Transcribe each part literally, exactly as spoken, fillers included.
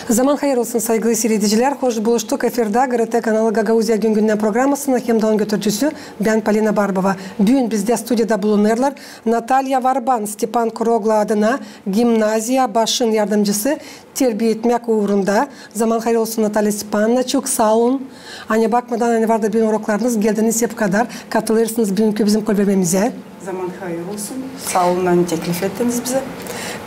Zaman hayır olsun, saygılı siiredicilär. Hoş buluştuk efirdä GRT kanalı Gagauziya gün-gündän programasında hem dä onun götürücüsü bän, Polina Barbova. Büün bizdä studiyada bulunêrlar Natalya Varban, Stepan Kuroglu adına gimnaziya başın yardımcısı, terbiya etmäk uurunda. Zaman hayır olsun, Natalya Stepanovna, çok saa olun. Ani bakmadan, ani var da büün uroklarınız, geldiniz hep kadar, katılêrsınız büünkü bizim kolbermemizä. Zaman hayır olsun. Saa olun, ani teklif ettiniz bizä.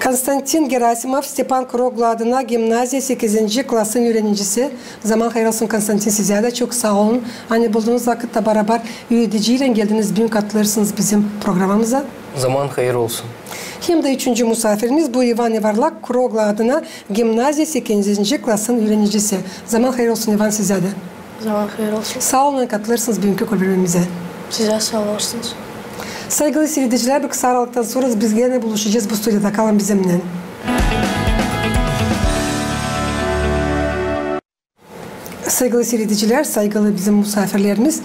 Konstantin Gerasimov, Stepan Kuroglu adına gimnaziya sekizinci klasın üürenicisi. Zaman hayır olsun, Konstantin, sizä dä çok saa olun, ani buldunuz vakıt da barabar üürediciylän geldiniz, büün katılêrsınız bizim programamıza. Zaman hayır olsun. Hem dä üçüncü musaafirimiz bu İvan İvarlak, Kuroglu adına gimnaziya sekizinci klasın üürenicisi. Zaman hayır olsun, İvan, sizä dä. Zaman hayır olsun. Saa olun, katılêrsınız büünkü kolbermemizä. Sizä saa olasınız. Saygılı siiredicilär, bir kısa aralıktan sora biz genä buluşacez bu studiyada. Kalın bizimnän. Saygılı siiredicilär, saygılı bizim musaafirlerimiz,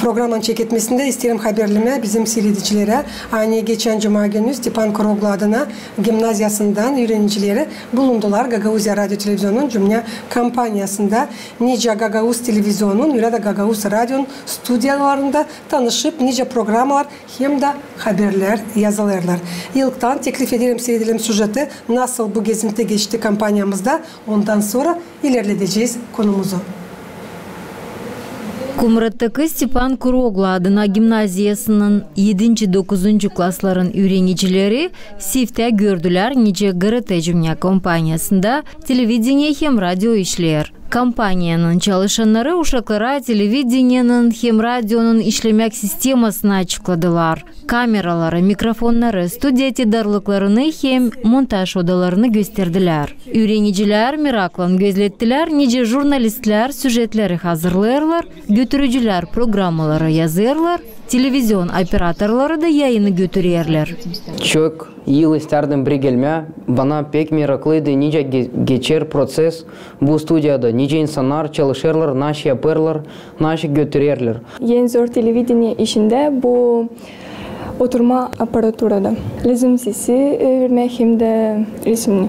programanın çeketmesindä isteerim haberlemää bizim siiredicilerä, ani geçän cuma günü Stepan Kuroglu adına gimnaziyasından üürenicileri bulundular Gagauziya radio televizionunun dünnä kompaniyasında, nicä Gagauz televizionunun, ölä dä Gagauz radionun studiyalarında tanışıp, nicä programalar hem dä haberlär yazılêrlar. İlktän teklif ederim siiredelim süjeti, nasıl bu gezinti geçti kompaniyamızda, ondan sora ilerledecez konumuzu. Kumrattaki Stepan Kuroglu adına gimnaziyasının edinci, dokuzuncu klasların üürenicileri siftä gördülär, nicä GRT dünnä kompaniyasında televideniye hem radio işleer. Kompaniyanın çalışannarı uşaklara televideniyenin hem radionun işlemäk sistemasını açıkladılar. Kameraları, mikrofonnarı, studiya tedarlıklarını hem montaj odalarını gösterdilär. Üürenicilär meraklan gözlettilär, nicä jurnalistlär süjetleri hazırlêêrlar, götürücülär programaları yazêrlar, televizion operatorları da yayını götürerlär. Çok yıl istärdim buraya gelmää. Bana pek meraklıydı, nicä ge-, geçer proţes bu studiyada, nicä insannar çalışêrlar, naşey yapêrlar, naşey götürerlär. En zor televideniye işindä bu oturma aparaturada. Lääzım sesi, e, vermää hem dä resimni.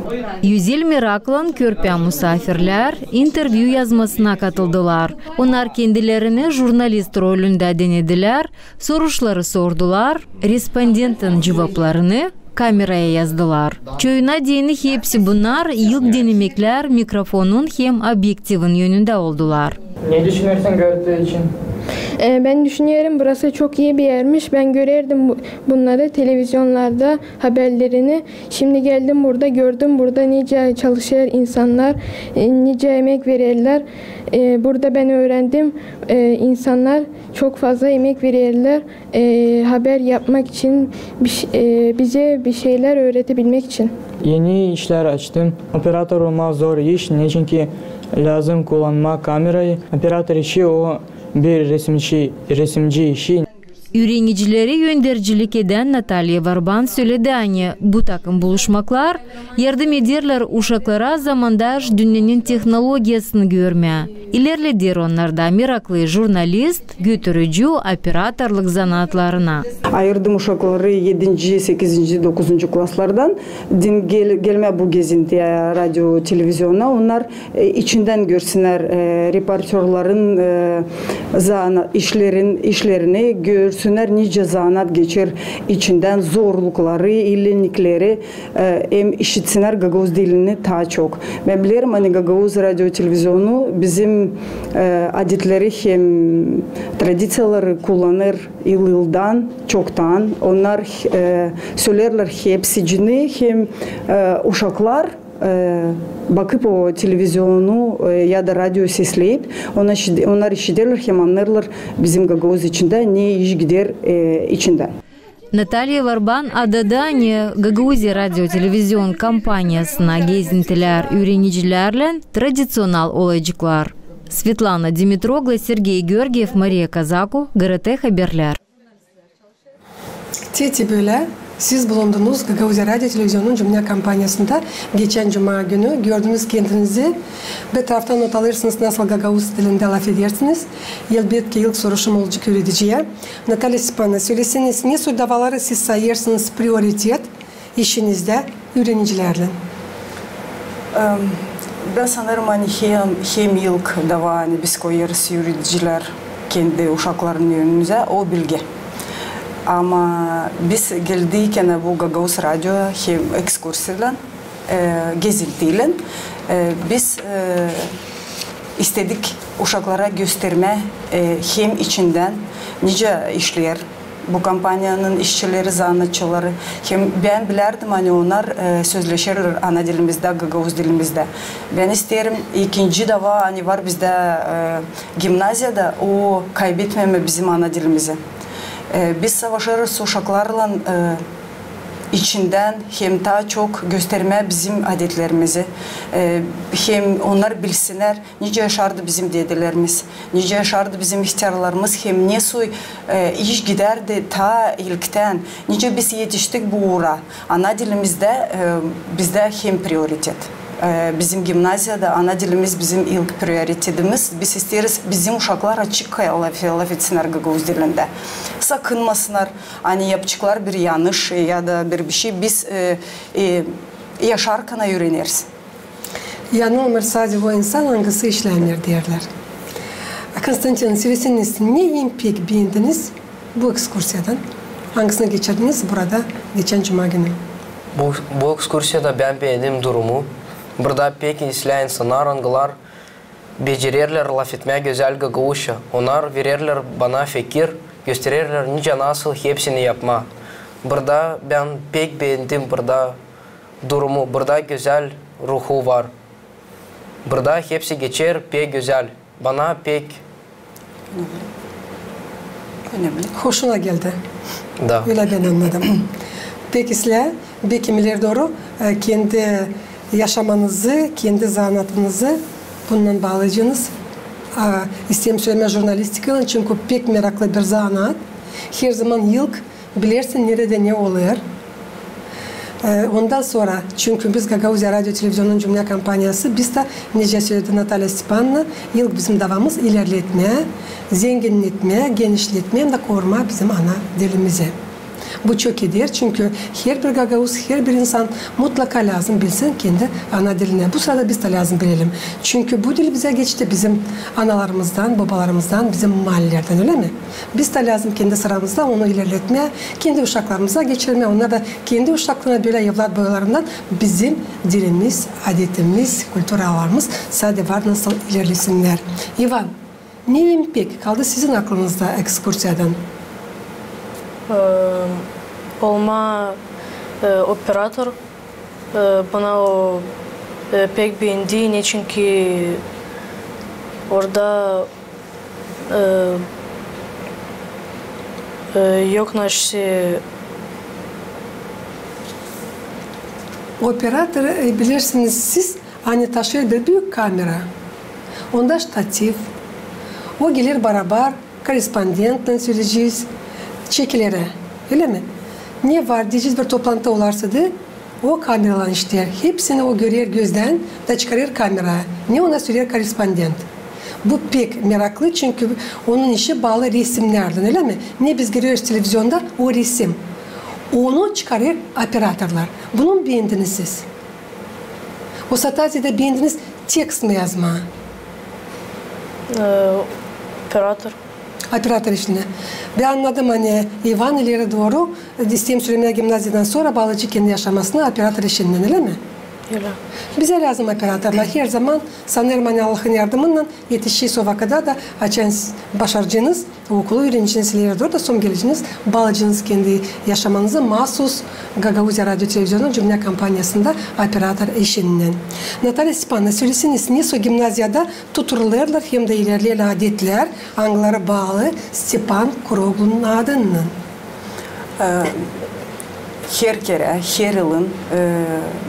Özel meraklan körpä musaafirlär intervyu yazmasına katıldılar. Onnar kendilerini jurnalist rolündä denedilär, soruşları sordular, respondentin cuvaplarını kameraya yazdılar. Çoyuna deyni hepsi bunnar ilk denemeklär mikrofonun hem obyektivin yönündä oldular. Ne düşünersin GRT için? E, ben düşünüyorum, burası çok iyi bir yermiş. Ben görerdim bu-, bunları televizyonlarda, haberlerini. Şimdi geldim burada, gördüm burada nicä çalışêr insannar, e, nicä emek vererlär. E, burada ben öğrendim, e, insannar çok fazla emek vererlär, e, haber yapmak için, bir ş-, e, bize bir şeyler öğretebilmek için. Eni işlär açtım. Operator olmaa zor iş, neçinki lääzım kullanmaa kamerayı. Operator işi o bir resimci, resimci işi. Üürenicileri öndercilik edän Natalya Varban söledi, ani bu takım buluşmaklar yardım ederlär uşaklara zamandaş dünnenin tehnologiyasını görmää. İlerleder onnarda meraklı jurnalist, götürücü, operatorluk zanaatlarına. Ayırdım uşakları edinci, sekizinci, dokuzuncu klaslardan. Din gel-, gelmää bu gezintiyä, radio, televizionuna. Onnar, e, içindän görsünnär, e, reportörların, e, zana-, işlerin, işlerini, görsünnär, nicä zanaat geçer içindän, zorlukları, illinikleri. E, hem işitsinnär gagauz dilini taa çok. Bän bilerim, ani Gagauz radio televizionu bizim, e, adetleri hem tradiţiyaları kullanêr yıl-yıldan, çoktan. Onnar, e, söleerlär hepsicini, hem, e, uşaklar, e, bakıp o televizionu, e, ya da radio sesleyip, ona-, onnar işiderlär hem annêêrlar bizim Gagauz içindä ne iş gider, e, içindä. Natalya Varban adadı, ani Gagauziya radio televizion kompaniyasına gezintilär üürenicilärlän tradiţional olaycıklar. Svetlana Dimitroglu, Sergey Georgiev, Mariya Kazaku, GRT Haberlär. Te-te bölä. Siz bulundunuz Gagauziya radio televizionunun Cumnä kampaniyasında geçän cuma günü. Gördünüz kendinizi. Bir taraftan not alêrsınız, nasıl gagauz dilindä lafedersiniz. Elbetki, ilk soruşum olacek üürediciyä. Natalya Stepanovna, söleseniz, ne soy davaları siz sayêrsınız prioritet işinizdä üürenicilärlän? Em, bän sanêrım, ani hem, hem ilk dava, ani biz koyêrız üüredicilär kendi uşaklarının önünüzä, o bilgi. Ama biz geldiyken bu Gagauz radio hem ekskursiyadan, e, gezintiylän, e, biz, e, istedik uşaklara göstermää, e, hem içindän, nicä işleer bu kampaniyanın işçileri, zanaatçıları. Hem bän bilärdim, ani onnar, e, sözleşerlär ana dilimizdä, gagauz dilimizdä. Bän isteerim, ikinci dava, ani var bizdä, e, gimnaziyada, o kaybetmemää bizim ana dilimizi. E, biz savaşêrız uşaklarlan, e, içindän hem taa çok göstermää bizim adetlerimizi, e, hem onnar bilsinnär, nicä yaşardı bizim dedelerimiz, nicä yaşardı bizim ihtärlarımız, hem ne soy, e, iş gidärdi taa ilktän, nicä biz etiştik bu uura. Ana dilimizdä, e, bizdä hem prioritet. E, bizim gimnaziyada ana dilimiz bizim ilk prioritetimiz. Biz isteeriz, bizim uşaklar açık laf-, lafetsinnär gagauz dilindä. Sakınmasınnar, ani yapaceklar bir yanlış ya da bir, bir şey. Biz, e, e, yaşarkan üüreneriz. Yanılmêêr sade o insan, angısı işlämeer, deerlär. Konstantin, söleseniz, ne en pek beendiniz bu ekskursiyadan, angısını geçirdiniz burada geçän cuma günü? Bu, bu ekskursiyada bän beendim durumu. Burada pek islää insannar, angılar becererlär lafetmää gözäl gagauzça. Onnar vererlär bana fikir, göstererlär, nicä nasıl hepsini yapmaa. Burada bän pek beendim burada durumu, burada gözäl ruhu var. Burada hepsi geçer pek gözäl. Bana pek önemli. Hoşuna geldi. Da. Ölä bän annadım. Pek islää, bekim ileri dooru, e, kendi yaşamanızı, kendi zanaatınızı bunnan baalayacınız. A, isteerim sölemää jurnalistikaylan, çünkü pek meraklı bir zanaat. Herzaman ilk bilersin, neredä ne olêr. E, ondan sora, çünkü biz Gagauziya radio televizionunun Cumnä kampaniyası, biz dä, nicä söledi Natalya Stepanovna, ilk bizim davamız ilerletmää, zenginnetmää, genişletmää hem dä korumaa bizim ana dilimizi. Bu çok eder, çünkü herbir gagauz, herbir insan mutlaka lääzım bilsin kendi ana dilini. Bu sırada biz dä lääzım bilelim. Çünkü bu dil bizä geçti bizim analarımızdan, bobalarımızdan, bizim maalilerdän, ölä mi? Biz dä lääzım kendi sıramızda onu ilerletmää, kendi uşaklarımıza geçirmää, onnar da kendi uşaklarına bölä evlat boylarından bizim dilimiz, adetimiz, kulturalarımız sade var nasıl ilerlesinnär. İvan, ne en pek kaldı sizin aklınızda ekskursiyadan? E, olmaa, e, operator, e, bana o, e, pek beendi, neçinki orada E, e, yok naşi. Operator, e, bilersiniz siz, ani taşıyêr bir büük kamera. Onda ştativ. O geler barabar korrespondentlän, söleyecez, çekilerä. Ölä mi? Ne var deyecez, bir toplantı olarsa da, o kameralan işleer. Hepsini o görer gözdän da çıkarêr kameraya. Ne ona söleer korrespondent. Bu pek meraklı, çünkü onun işi baalı resimnerdän, ölä mi? Ne biz göreriz televizionda, o resim. Onu çıkarêr operatorlar. Bunu mu beendiniz siz? O sataziya da beendiniz tekst mi yazmaa? E, operator. Operator işini. Bän annadım, ani İvan ileri dooru, isteerim sölemää, gimnaziyadan sora baalayacek kendi yaşamasını operator işindän, ölä mi? Ölä. Bizä lääzım operatorlar herzaman, sanêrım, ani Allahın yardımınnan etişecez o vakıda da, açan s-, başaracanız, okulu üüreneceniz ileri dooru da, sora geleceniz, baalayaceniz kendi yaşamanızı maasuz Gagauziya radio televizionunun Cumnä kampaniyasında operator işindän. Natalya Stepanovna, söleseniz, ne soy gimnaziyada tuturulêrlar hem dä ilerleerlär adetlär, angıları baalı Stepan Kuroglunun adınnan? E, her kerä, her yılın, e,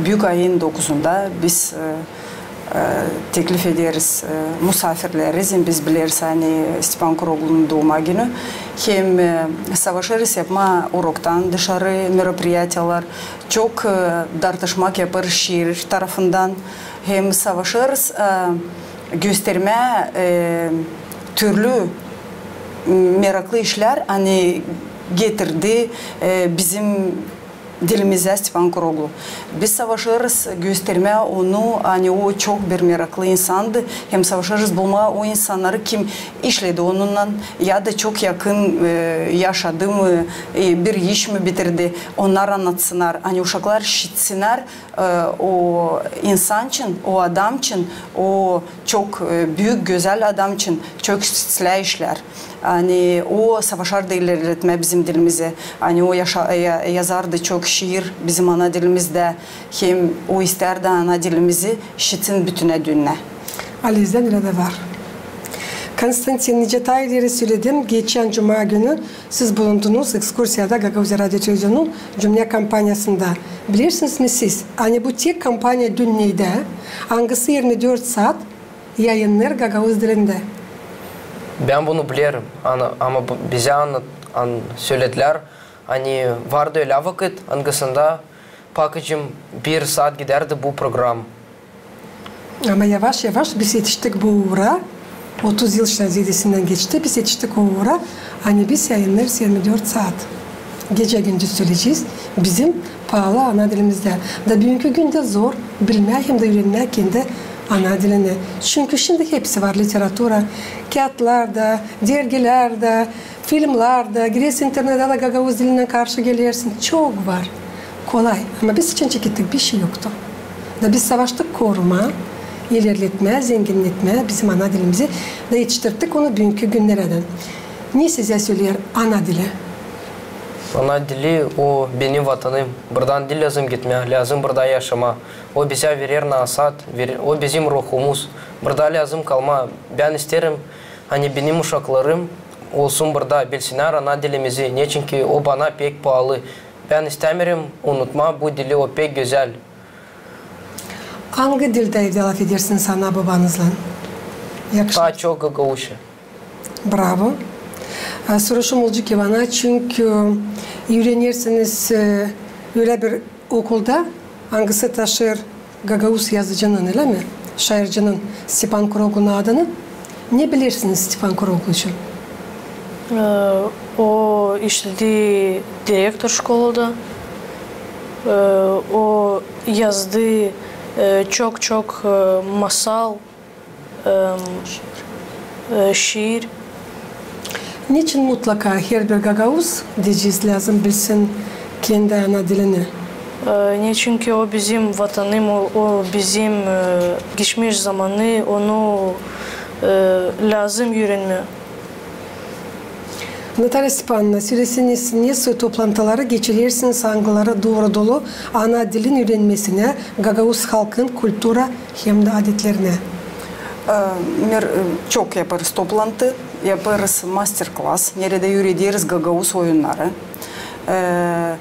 büük ayın dokuzunda biz, e, E, teklif ederiz, e, musaafirleri, zerä biz bileriz, ani Stepan Kuroglunun duuma günü. Hem, e, savaşêrız yapmaa uroktan dışarı meropriyatiyalar, çok, e, dartışmak yapêrız şiir tarafından. Hem savaşêrız, e, göstermää, e, türlü, m, meraklı işlär, ani getirdi, e, bizim dilimizä Stepan Kuroglu. Biz savaşêrız göstermää onu, ani o çok bir meraklı insandı. Hem savaşêrız bulmaa o insannarı, kim işledi onunnan ya da çok yakın, e, yaşadı mı, e, bir iş mi bitirdi, onnar annatsınnar, ani uşaklar işitsinnär, e, o insan için, o adam için, o çok, e, büük, gözäl adam için çok islää işlär. Ani o savaşardı ilerletmää bizim dilimizi. Ani o yaşa-, ya-, yazardı çok şiir bizim ana dilimizdä. Hem o istärdi ana dilimizi işitsin bütünä dünnä. Halizdän ölä dä var. Konstantin, nicä taa ileri söledim, geçän cuma günü siz bulundunuz ekskursiyada Gagauziya Radio Televizionunun cümnä kampaniyasında. Bilersiniz mi siz, ani bu tek kampaniya dünnedä, angısı irmi dört saat yayınnar gagauz dilindä? Bän bunu bilerim, ana-, ama bu, bizä anna-, an-, söledilär, ani vardı ölä vakıt, angısında pakıcım bir saat gidärdi bu program. Ama yavaş-yavaş biz etiştik bu uura. Otuz yıl şindän zeedesindän geçti, biz etiştik o uura, ani biz yayınnar irmi dört saat. Gecä-gündüz söleyecez bizim paalı ana dilimizdä. Da büünkü gündä zor bilmää hem dä üürenmää kendi ana dilini. Çünkü şindi hepsi var, literatura, kiyatlarda, dergilerdä, filmlarda, girersin internedä da gagauz dilinnän karşı gelersin. Çok var. Kolay. Ama biz için çekettik, bişey yoktu. Da biz savaştık korumaa, ilerletmää, zenginnetmää bizim ana dilimizi. Da etiştirttik onu büünkü günnerädän. Ne sizä söleer ana dili? Ana dili, o benim vatanım. Buradan diil lääzım gitmää, lääzım burada yaşamaa. O bizä verer nasaat, ver-, o bizim ruhumuz. Burada lääzım kalmaa. Bän isteerim, ani benim uşaklarım olsun burada, bilsinnär ana dilimizi, neçinki o bana pek paalı. Bän istämeerim unutmaa bu dili, o pek gözäl. Angı dildä evdä lafedersiniz ana-bobanızlan? Taa çok gagauzça. Bravo. E, soruşum olacek İvana, çünkü üürenersiniz, e, ölä bir okulda, angısı taşıyêr gagauz yazıcının, ölä mi? Şaircinin Stepan Kuroglunun adını. Ne bilersiniz Stepan Kuroglu için? E, o işledi direktor şkolada. E, o yazdı, e, çok-çok, e, masal, e, e, şiir. Neçin mutlaka herbir gagauz, deyecez, lääzım bilsin kendi ana dilini? E, neçinki o bizim vatanım, o, o bizim, e, geçmiş zamanı, onu, e, lääzım üürenmää. Natalya Stepanovna, söleseniz, nesoy toplantıları geçirersiniz, angıları dooru dolu ana dilin üürenmesinä, gagauz halkın kultura hem dä adetlerinä? E, mer-, e, çok yapêrız toplantı, yapêrız master-klas, neredä üürederiz gagauz oyunnarı. E,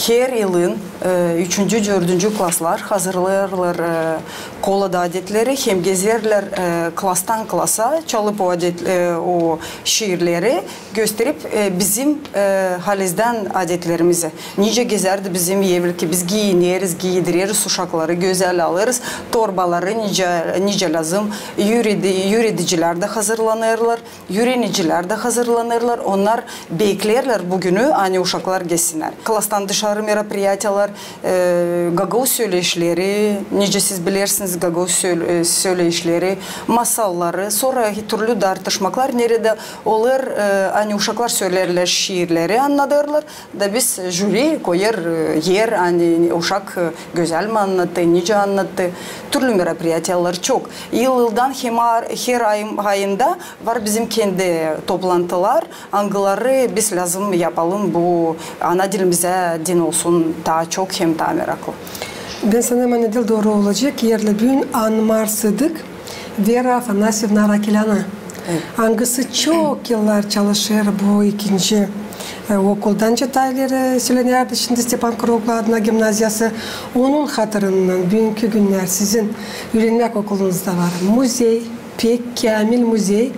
her yılın, e, üçüncü, dördüncü klaslar hazırlêêrlar, e, kolada adetleri, hem gezerlär, e, klastan klasa, çalıp o adet-, e, o şiirleri, gösterip, e, bizim, e, halizdän adetlerimizi. Nicä gezärdi bizim evelki, biz giiyineriz, giiydireriz uşakları, gözäl alêrız torbaları, nicä, nicä lääzım, üüredi-, üüredicilär dä hazırlanêrlar, üürenicilär dä hazırlanêrlar. Onnar beklerlär bu günü, ani uşaklar gezsinnär. Klastan dışarı meropriyatiyalar, e, gagauz söleişleri, nicä siz bilersiniz, gagauz söl-, e, söleişleri, masalları, sora türlü dartışmaklar, neredä olêr, e, ani uşaklar söleerlär şiirleri, annadêrlar, da biz, jüri koyêr, e, er, ani uşak, e, gözäl mi annattı, nicä annattı, türlü meropriyatiyalar çok. Yıl-yıldan hem ar-, her ay-, ayında var bizim kendi toplantılar, angıları biz lääzım yapalım bu ana dilimizä din olsun taa çok hem taa meraklı. Bän sanêrım, ani diil dooru olacek, eer lä büün annarsaydık Vera Afanasyevna Arakelyanı, angısı çok yıllar çalışêr bu ikinci E, okuldan nicä taa ileri sölenerdi şindi Stepan Kuroglu adına gimnaziyası. Onun hatırından büünkü günnär sizin üürenmäk okulunuzda var muzey, pek käämil muzey.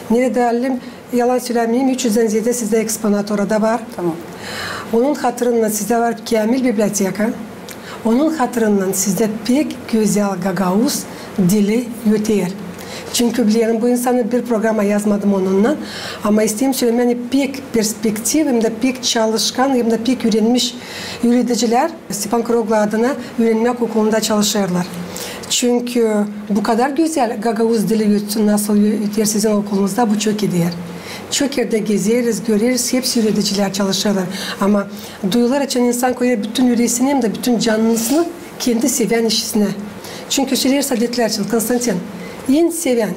Neredä, yalan sölämeyim, üç üzdän zeedä sizdä eksponat orada var. Tamam. Onun hatırından sizdä var käämil biblioteka. Onun hatırından sizdä pek gözäl gagauz dili öter. Çünkü bilerim bu insanı, bir programa yazmadım onunnan. Ama isteerim sölemää, ani pek perspektiv hem dä pek çalışkan hem dä pek üürenmiş üüredicilär Stepan Kuroglu adına üürenmäk okulunda çalışêrlar. Çünkü bu kadar gözäl gagauz dili ötsün, nasıl ö-, öter sizin okulunuzda, bu çok ii deer. Çok erdä gezeriz, göreriz, hepsi üüredicilär çalışêrlar. Ama duyulêr, açan insan koyêr bütün üreesini hem dä bütün canısını kendi sevän işisinä. Çünkü söleeriz adetlär için, Konstantin, en sevän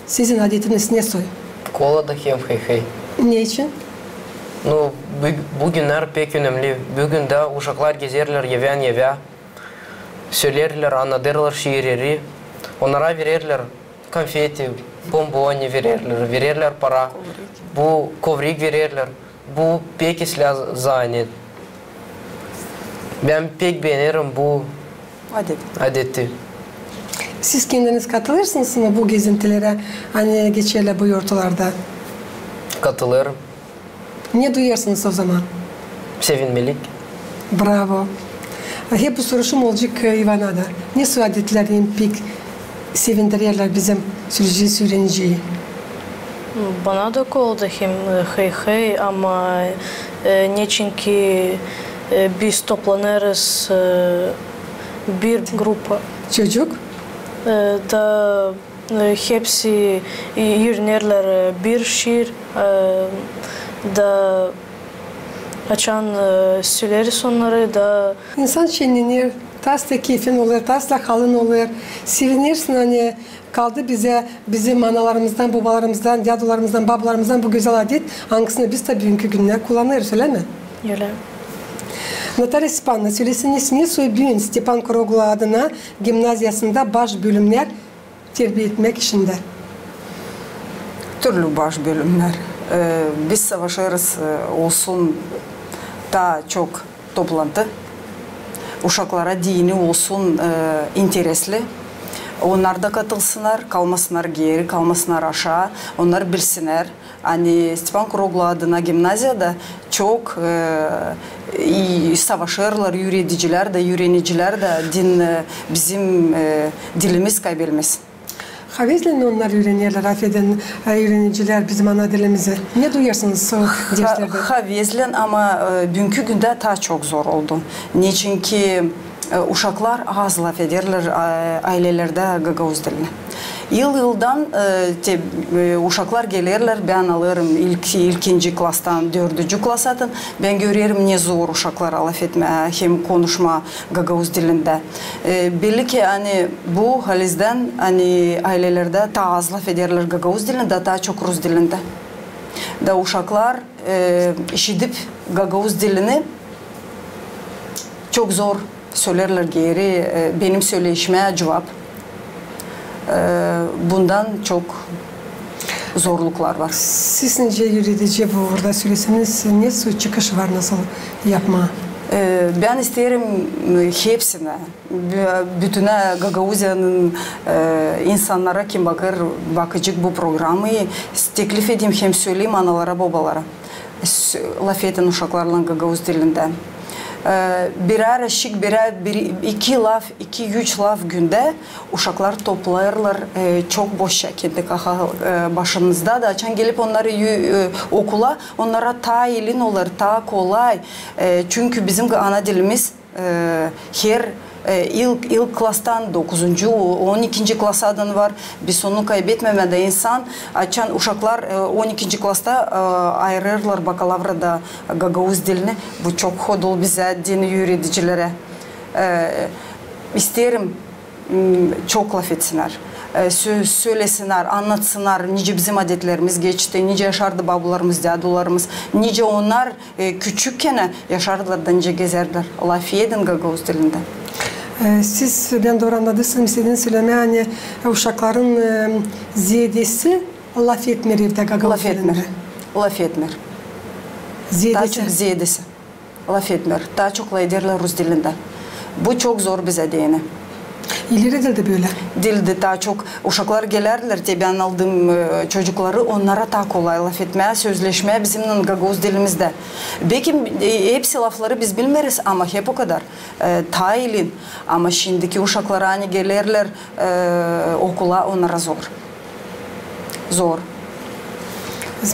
sizin adetiniz ne soy? Kolada hem hey-hey. Neçin? Nu, bu, bu günnär pek önemli. Bu gündä uşaklar gezerlär evän evä. Söleerlär, annadêrlar şiirleri. Onnara vererlär konfeti, bomboni vererlär, vererlär para. Bu kovrik vererlär. Bu pek islää zanet. Bän pek beenerim bu adeti. Siz kendiniz katılêrsınız mı bu gezintlerä, ani geçerlär bu yortularda? Katılêrım. Ne duyêrsınız o zaman? Sevinmelik. Bravo. Hep bu soruşum olacek, e, İvana da. Ne soy adetlär en pek sevindirerlär bizim sürücüyü, üürenicii? Bana da kolada hem, e, hey-hey, ama, e, neçinki, e, biz toplanêrız, e, bir grupa. Çocuk? E, da E, hepsi, e, üürenerlär, e, bir şiir, e, da açan, e, söleeriz onnarı da. İnsan şennener, tas da keyfin olêr, tas da halın olêr. Sevinersin, ani kaldı bizä, bizim analarımızdan, bobalarımızdan, dädularımızdan, babalarımızdan bu gözäl adet, angısını biz dä büünkü günnär kullanêrız, ölä mi? Ölä. Natalya Stepanovna, söleseniz, ne soy büün Stepan Kuroglu adına gimnaziyasında baş bölümnär terbiya etmäk işindä? Türlü baş bölümnär. E, biz savaşêrız, e, olsun taa çok toplantı. Uşaklara deyni olsun, e, interesli. Onnar da katılsınnar, kalmasınnar geeri, kalmasınnar aşaa. Onnar bilsinnär, ani Stepan Kuroglu adına gimnaziyada çok, e, ii savaşêrlar üüredicilär dä, üürenicilär dä, deyni, e, bizim, e, dilimiz kaybelmesin. Havezlän mi onnar üürenerlär, afedin, e, üürenicilär bizim ana dilimizi? Ne duyêrsınız o dersnerdä? Havezlän, ama, e, büünkü gündä taa çok zor oldu. Neçinki, e, uşaklar az lafederlär, e, aylelerdä gagauz dilini. Yıl-yıldan, e, te, e, uşaklar gelerlär, bän alêrım ilk, ilkinci klastan dördüncü klasadan, bän görerim, ne zor uşaklara lafetmää hem konuşmaa gagauz dilindä. E, belli ki, ani bu halizdän, ani aylelerdä taa az lafederlär gagauz dilindä, taa çok rus dilindä. Da uşaklar, e, işidip gagauz dilini, çok zor söleerlär geeri, e, benim söleişmää cuvap. E, bundan çok zorluklar var. Siz nicä üüredici bu uurda söleseniz, ne soy çıkış var, nasıl yapmaa? E, bän isteerim, e, hepsinä, bü-, bütünä Gagauziyanın, e, insannara, kim bakêr, bakacek bu programayı, teklif edeyim hem söleyim analara, bobalara. S-, lafedin uşaklarlan gagauz dilindä. E, birär eşik, birär, bir, iki laf, iki, üç laf gündä uşaklar toplêêrlar, e, çok boşça kendi kaha, e, başınızda da, açan gelip onnarı yü-, e, okula, onnara taa ilin olêr, taa kolay. E, çünkü bizim ana dilimiz E, her, e, ilk, ilk klastan dokuzuncu, on ikinci klasadan var. Biz onu kaybetmemää dä insan, açan uşaklar, e, on ikinci klasta, e, ayırêrlar bakalavrada gagauz dilini. Bu çok hodul bizä, deyni, üüredicilerä. E, isteerim, m, çok lafetsinnär. E, sö-, sölesinnär, annatsınnnar, nicä bizim adetlerimiz geçti, nicä yaşardı babularımız, dädularımız, nicä onnar e, küçükkän yaşardılar da nicä gezärdilär. Lafedin gagauz dilindä. E, siz, bän dooru annadıysam, istediniz sölemää, ani, e, uşakların, e, zeedesi lafetmeer evdä gagauz dilindä. Lafetmeer. Lafetmeer. Taa çok zeedesi lafetmeer. Taa çok lafederlär rus dilindä. Bu çok zor bizä deyni. İleri dildä bölä. Dildä taa çok uşaklar gelärdilär, te bän aldım, e, çocukları, onnara taa kolay lafetmää, sözleşmää bizimnän gagauz dilimizdä. Beki, e, hepsi lafları biz bilmeeriz, ama hep o kadar. E, taa ilin. Ama şindiki uşaklar, ani gelerlär, e, okula, onnara zor. Zor.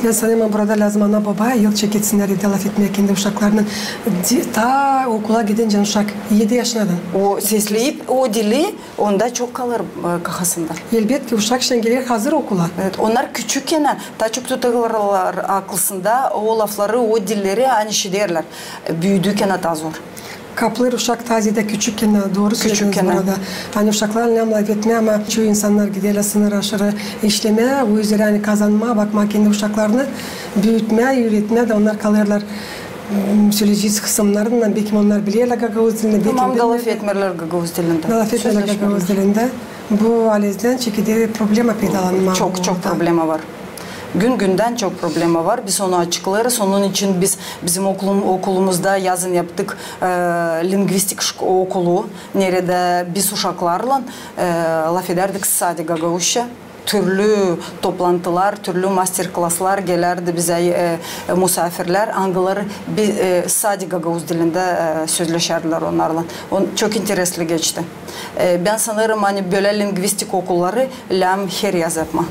Bän sanêrım, burada lääzım ana-boba yol çeketsinnär evdä lafetmää kendi uşaklarınnan. Di-, taa okula gidincä uşak edi yaşınnan. O sesleyip o dili, onda çok kalêr, e, kafasında. Elbetki, uşak şindän geler hazır okula. Evet, onnar küçükkän taa çok tutêrlar aklısında o lafları, o dilleri, ani işiderlär. Büüdükkän taa zor. Kaplêêr uşak taa zeedä küçükkän, dooru sölediiniz burada. Ani uşaklarlan lafetmää, ama çoyu insannar giderlär sınır aşırı işlemää, o üzerä ani kazanmaa, bakmaa kendi uşaklarını, büütmää, üüretmää dä onnar kalêrlar, m, söleyecez kısımnarınnan, beki onnar bilerlär gagauz dilini, beki bilmeerlär. Tamam, da lafetmeerlär gagauz dilindä. Da lafetmeerlär gagauz dilindä. Bu alezlän çeker problema peydalanmaa. Çok, çok problema var. Gün-gündän çok problema var. Biz onu açıklêêrız. Onun için biz, bizim okulum-, okulumuzda yazın yaptık, e, lingvistik şk-, okulu, neredä biz uşaklarlan, e, lafedärdik sade gagauzça. Türlü toplantılar, türlü master-klaslar, gelärdi bizä, e, e, musaafirlär, angıları bi-, e, sade gagauz dilindä, e, sözleşärdilär onnarlan. On-, çok interesli geçti. E, bän sanêrım, ani bölä lingvistik okulları lääzım her yaz yapmaa.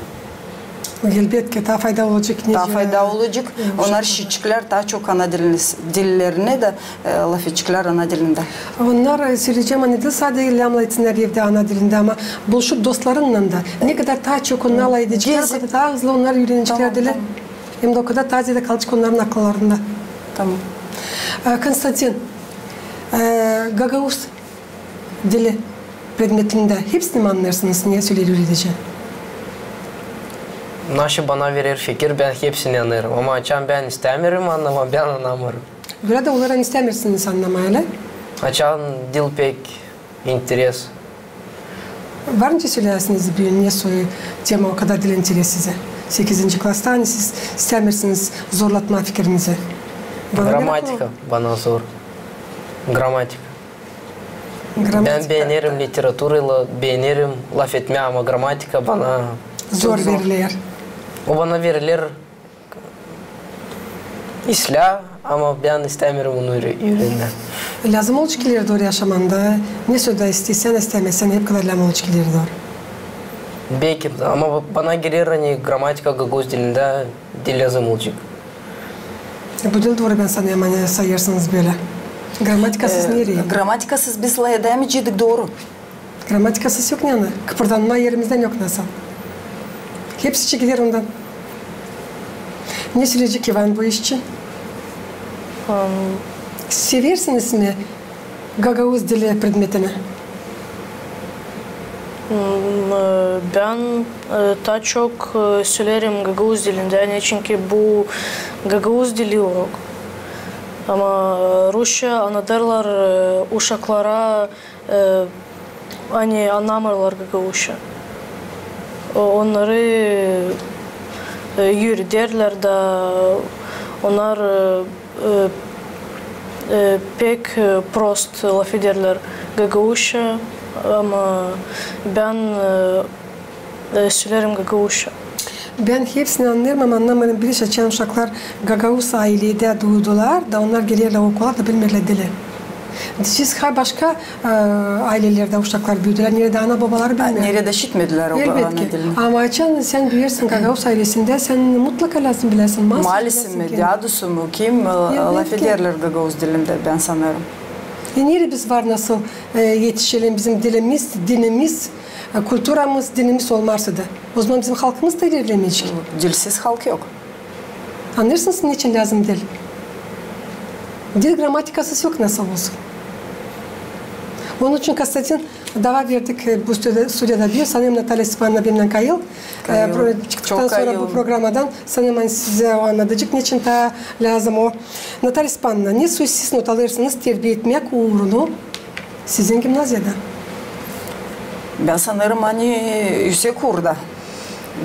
Elbetki, taa faydalı olacek. Taa faydalı olacek. Onnar işiteceklär taa çok ana dilini, dillerinä dä, e, lafedeceklär ana dilindä. Onnar, e, söleyecäm, ani diil sade lääzım lafetsinnär evdä ana dilindä, ama buluşup dostlarınnan da. Ne kadar taa çok onnar lafedeceklär, o kadar taa hızlı onnar üüreneceklär dili. Hem dä o kadar taa zeedä kalacek onnarın akıllarında. Tamam. E, Konstantin, e, gagauz dili predmetindä hepsini mi annêêrsınız, ne söleer üüredicä? Naşey bana verer fikir, bän hepsini annêêrım. Ama açan bän istämeerim annamaa, bän annamêêrım. Bölä dä olêr, ani istämeersiniz annamaa, ölä? Açan diil pek interes. Var nicä söleyäsiniz büün, ne soy tema o kadar diil interes sizä? Sekizinci klasta, ani siz istämeersiniz zorlatmaa fikirinizi. Gramatika bana zor. Gramatika. Bän beenerim literaturaylan, beenerim lafetmää, ama gramatika bana zor veriler. O bana veriler islää, ama bän istämeerim onu üüre-, üürenmää. Lääzım olacek ileri dooru yaşamanda, ne soy da isteersän, istämeersän, hep kadar lääzım olacek ileri dooru. Beki, ama ba-, bana geler, ani gramatika gagauz dilindä diil lääzım olacek. Bu diil dooru, bän sanêrım, ani sayêrsınız bölä. Gramatikasız nereyi? Gramatikasız biz lafedämeyeceydik dooru. Gramatikasız yok, ne ana? Kıpırdanmaa erimizdän yok nasıl. Hepsi çeker ondan. Ne söleyecek İvan bu iş için? Seversiniz mi gagauz dili predmetini? Bän taa çok söleerim gagauz dilindä, ani çünkü bu gagauz dili urok. Ama rusça annadêrlar uşaklara, ani annamêêrlar gagauzça. Onnarı üüredärlär da, onnar pek prost lafedärlär gagauzça, ama bän söleerim gagauzça. Bän hepsini annêêrım, ama annamêêrım bir iş, açan uşaklar gagauz ayledä duudular da, onnar gelerlär okula da bilmeerlär dili. Siz ha başka aylelerdä uşaklar büüdülär, neredä ana-bobaları bilmeer. Neredä işitmedilär o ana dilini. Elbetki. Ama açan sän büüyersin gagauz aylesindä, sän mutlaka lääzım biläsin. Maalisin mi, dädusun mu, kim, lafedärlär gagauz dilindä, bän sanêrım. E, neredä biz var nasıl etişelim, bizim dilimiz, dinimiz, kulturamız, dinimiz olmarsa da? O zaman bizim halkımız da ilerlemeyecek. Dilsiz halk yok. Annêêrsınız, neçin lääzım dil? Dil gramatikasız yok nasıl olsun. Onun için, Konstantin, dava verdik bu studiyada bir, sanêrım, Natalya Stepanovna benimnän kayıl. Çıktıktan sora bu programadan, sanêrım, ani sizä o annadacek, neçin taa lääzım o. Natalya Stepanovna, ne soy siz not alêrsınız terbiya etmäk uurunu sizin gimnaziyada? Bän sanêrım, ani üüsek uurda.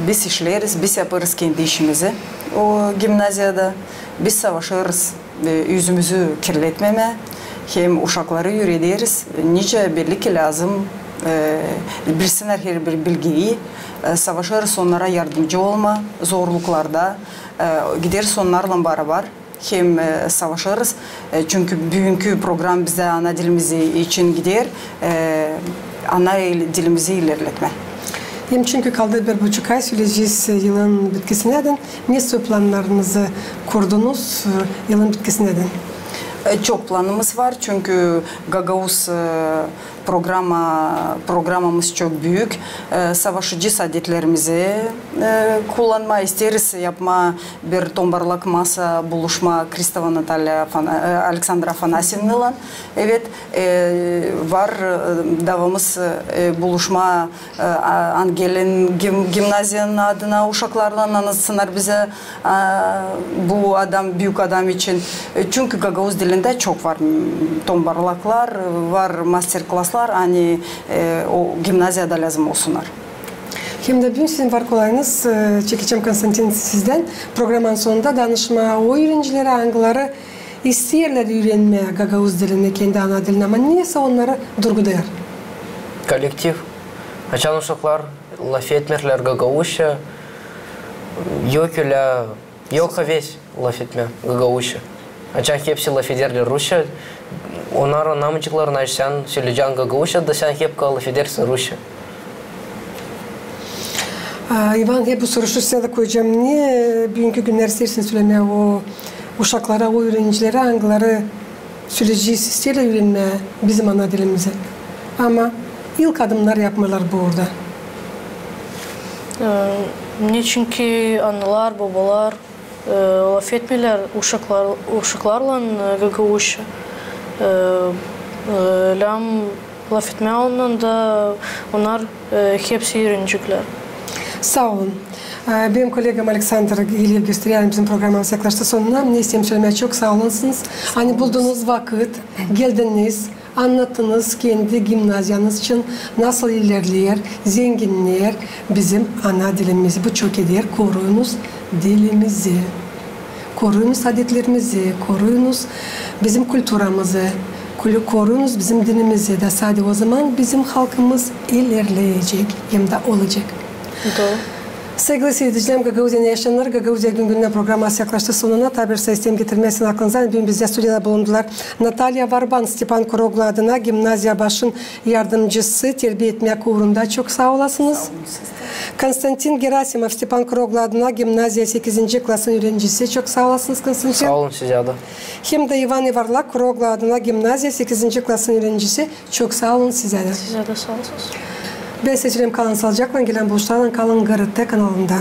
Biz işleeriz, biz yapêrız kendi işimizi o gimnaziyada. Biz savaşêrız, e, üzümüzü kirletmemää, hem uşakları üürederiz, nicä belli ki lääzım, e, bilsinnär herbir bilgiyi, e, savaşêrız onnara yardımcı olmaa zorluklarda, e, gideriz onnarlan barabar, hem, e, savaşêrız, e, çünkü büünkü program bizdä ana dilimiz için gider, e, ana il-, dilimizi ilerletmää. Hem çünkü kaldı bir buçuk ay, söleyecez, e, yılın bitkisinädän. Ne soy plannarınızı kurdunuz, e, yılın bitkisinädän? E, çok planımız var, çünkü gagauz, e, programa, programamız çok büük. E, savaşacez adetlerimizi, e, kullanmaa, isteeriz yapmaa bir tombarlak masa buluşma Kristova Natalya Afana-, e, Aleksandra Afanasyevnalan. Evet, e, var, e, davamız, e, buluşma, e, a-, Angelin gim-, gimnaziyanın adına uşaklarlan, annatsınnar bizä, a, bu adam, büük adam için. E, çünkü gagauz dilindä çok var, m, tombarlaklar, var master-klaslar, ani, e, o gimnaziyada lääzım olsunnar. Hem dä büün sizin var kolayınız, e, çekecäm, Konstantin, sizdän programanın sonunda danışmaa o üürencilerä, angıları isteerlär üürenmää gagauz dilini, kendi ana dilini, ama nesä onnarı durgudêr? Kollektiv. Açan uşaklar lafetmeerlär gagauzça, yok ölä, yok heves lafetmää gagauzça. Açan hepsi lafederlär rusça, onnar annamayaceklar, neçin sän söleyecän gagauzça, da sän hep lafedersin rusça. A, İvan, hep bu soruşu sizä dä koyacam. Ne, e, büünkü günnär isteersiniz sölemää o uşaklara, o üürencilerä, angıları söleyecez, isteerlär üürenmää bizim ana dilimizi, ama ilk adımnar yapmêêrlar burada? E, neçin ki analar, bobalar, e, lafetmeerlär uşaklar, uşaklarlan, e, gagauzça. E, e, lääzım lafetmää onunnan da, onnar, e, hepsi üüreneceklär. Saa olun. E, benim kollegam Aleksandr Giliyev gösterer, bizim programamız yaklaştı sonuna. Ne isteerim sölemää, çok saa olun siz, ani buldunuz vakıt, geldiniz, annattınız kendi gimnaziyanız için, nasıl ilerleer, zenginnär bizim ana dilimizi. Bu çok eder. Koruyunuz dilimizi. Koruyunuz adetlerimizi, koruyunuz bizim kulturamızı, kul-, koruyunuz bizim dinimizi. Da sade o zaman bizim halkımız ilerleyecek hem dä olacek. Doğru. Saygılı siiredicilerim, Gagauziyanın yaşayanları, Gagauziya gün-gündän programası yaklaştı sonuna. Taa bir şey isteerim getirmää sizin aklınıza. Büün bizdä studiyada bulundular Natalya Varban, Stepan Kuroglu adına gimnaziya başın yardımcısı, terbiya etmäk uurunda. Çok saa olasınız. Saa olun siz dä. Konstantin Gerasimov, Stepan Kuroglu adına gimnaziya sekizinci klasın üürencisi. Çok saa olasınız, Konstantin. Saa olun sizä dä. Hem dä İvan İvarlak, Kuroglu adına gimnaziya sekizinci klasın üürencisi. Çok saa olun sizä dä. Sizä dä saa olasınız. Bän sizi söleerim, kalın saalıcaklan, gelän buluşlarlan kalın GRT kanalında.